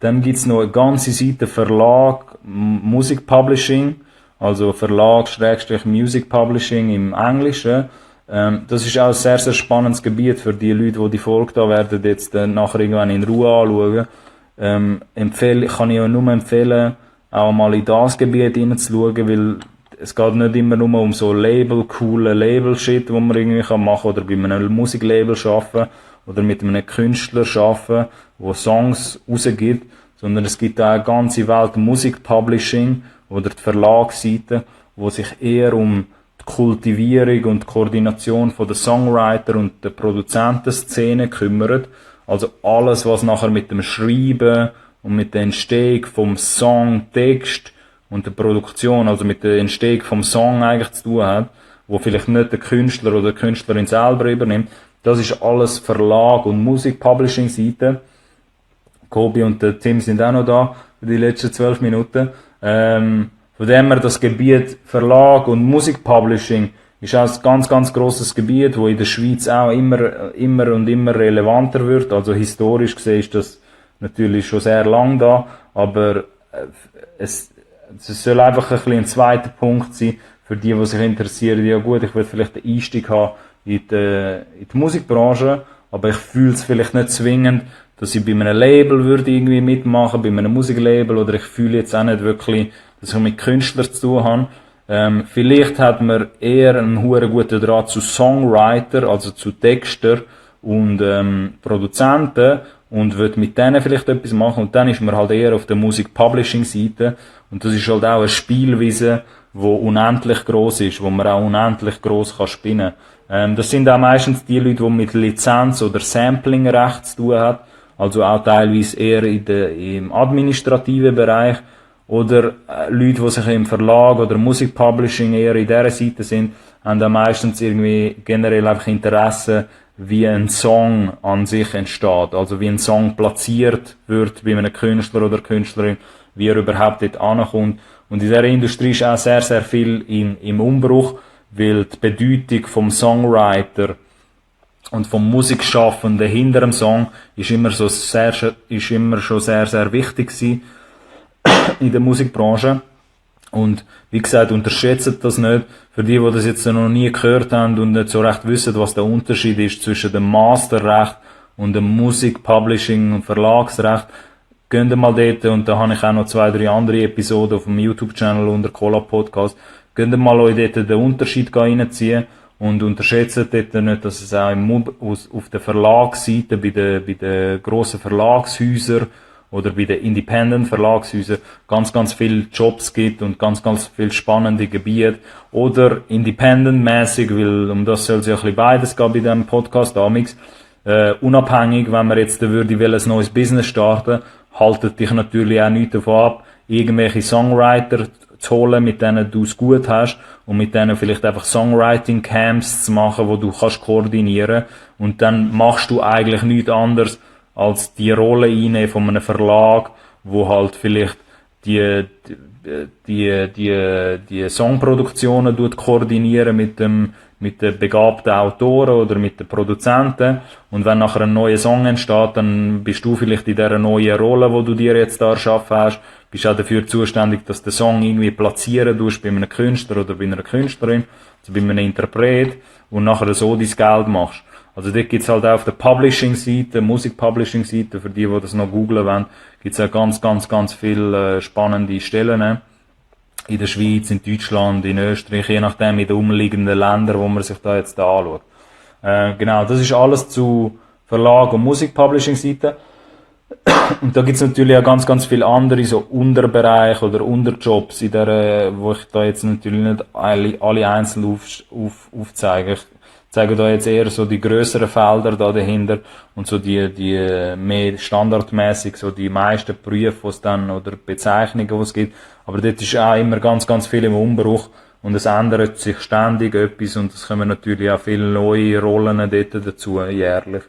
Dann gibt's noch eine ganze Seite Verlag, Music Publishing, also Verlag, Schrägstrich Music Publishing im Englischen. Das ist auch ein sehr, sehr spannendes Gebiet für die Leute, die die Folge da werden jetzt nachher irgendwann in Ruhe anschauen. Kann ich auch nur empfehlen, auch mal in das Gebiet hineinzuschauen, weil es geht nicht immer nur um so coole Label-Shit, wo man irgendwie machen kann, oder bei einem Musiklabel arbeiten, oder mit einem Künstler arbeiten, der Songs rausgibt, sondern es gibt auch eine ganze Welt Musikpublishing oder die Verlagsseite, wo sich eher um die Kultivierung und die Koordination von der Songwriter und der Produzentenszene kümmert. Also alles, was nachher mit dem Schreiben und mit der Entstehung vom Song, Text und der Produktion, also mit der Entstehung vom Song eigentlich zu tun hat, wo vielleicht nicht der Künstler oder die Künstlerin selber übernimmt. Das ist alles Verlag und Musik-Publishing-Seite. Kobi und der Tim sind auch noch da für die letzten 12 Minuten. Von dem her, das Gebiet Verlag und Musik-Publishing ist auch ein ganz, ganz grosses Gebiet, wo in der Schweiz auch immer relevanter wird. Also historisch gesehen ist das natürlich schon sehr lang da, aber es soll einfach ein bisschen ein zweiter Punkt sein für die sich interessieren. Ja gut, ich will vielleicht den Einstieg haben in die Musikbranche, aber ich fühle es vielleicht nicht zwingend, dass ich bei einem Label würde irgendwie mitmachen, bei einem Musiklabel, oder ich fühle jetzt auch nicht wirklich, dass ich mit Künstlern zu tun habe. Vielleicht hat man eher einen huere guten Draht zu Songwriter, also zu Texter und Produzenten, und wird mit denen vielleicht etwas machen, und dann ist man halt eher auf der Musik-Publishing-Seite, und das ist halt auch eine Spielwiese, wo unendlich groß ist, wo man auch unendlich groß kann spinnen. Das sind auch meistens die Leute, die mit Lizenz oder Sampling-Recht zu tun haben, also auch teilweise eher im administrativen Bereich, oder Leute, die sich im Verlag oder Musikpublishing eher in dieser Seite sind, haben dann meistens irgendwie generell einfach Interesse, wie ein Song an sich entsteht, also wie ein Song platziert wird bei einem Künstler oder Künstlerin, wie er überhaupt dort ankommt. Und in dieser Industrie ist auch sehr, sehr viel im Umbruch, weil die Bedeutung vom Songwriter und vom Musikschaffenden hinter dem Song ist immer schon sehr, sehr wichtig gewesen in der Musikbranche. Und wie gesagt, unterschätzt das nicht. Für die das jetzt noch nie gehört haben und nicht so recht wissen, was der Unterschied ist zwischen dem Masterrecht und dem Musikpublishing und Verlagsrecht, geht mal dort, und da habe ich auch noch 2, 3 andere Episoden auf dem YouTube-Channel unter Cola Podcast. Geht mal euch dort den Unterschied reinziehen und unterschätzt dort nicht, dass es auch auf der Verlagsseite, bei den grossen Verlagshäusern oder bei den Independent-Verlagshäusern ganz, ganz viele Jobs gibt und ganz, ganz viele spannende Gebiete. Oder independent-mäßig, weil um das soll es ja ein bisschen beides gehen bei diesem Podcast amix. Unabhängig, wenn man jetzt ein neues Business starten, haltet dich natürlich auch nicht davon ab, irgendwelche Songwriter zu holen, mit denen du es gut hast, und mit denen vielleicht einfach Songwriting-Camps zu machen, wo du kannst koordinieren, und dann machst du eigentlich nichts anderes, als die Rolle einnehmen von einem Verlag, wo halt vielleicht die Songproduktionen koordinieren mit den begabten Autoren oder mit den Produzenten. Und wenn nachher ein neuer Song entsteht, dann bist du vielleicht in dieser neuen Rolle, wo du dir jetzt da erschaffen hast, bist auch dafür zuständig, dass der Song irgendwie platzieren tust bei einem Künstler oder bei einer Künstlerin, also bei einem Interpret, und nachher so dein Geld machst. Also dort gibt's halt auch auf der Publishing-Seite, Musik-Publishing-Seite, für die das noch googlen wollen, gibt's auch ganz, ganz, ganz viele spannende Stellen. In der Schweiz, in Deutschland, in Österreich, je nachdem in den umliegenden Ländern, wo man sich da jetzt anschaut. Genau, das ist alles zu Verlag- und Musik-Publishing-Seite. Und da gibt's natürlich auch ganz, ganz viele andere, so Unterbereiche oder Unterjobs, wo ich da jetzt natürlich nicht alle einzeln aufzeige. Ich zeige da jetzt eher so die grösseren Felder da dahinter und so die mehr standardmäßig, so die meisten Berufe, die es dann, oder Bezeichnungen, die es gibt. Aber dort ist auch immer ganz, ganz viel im Umbruch, und es ändert sich ständig etwas, und es kommen natürlich auch viele neue Rollen dort dazu, jährlich.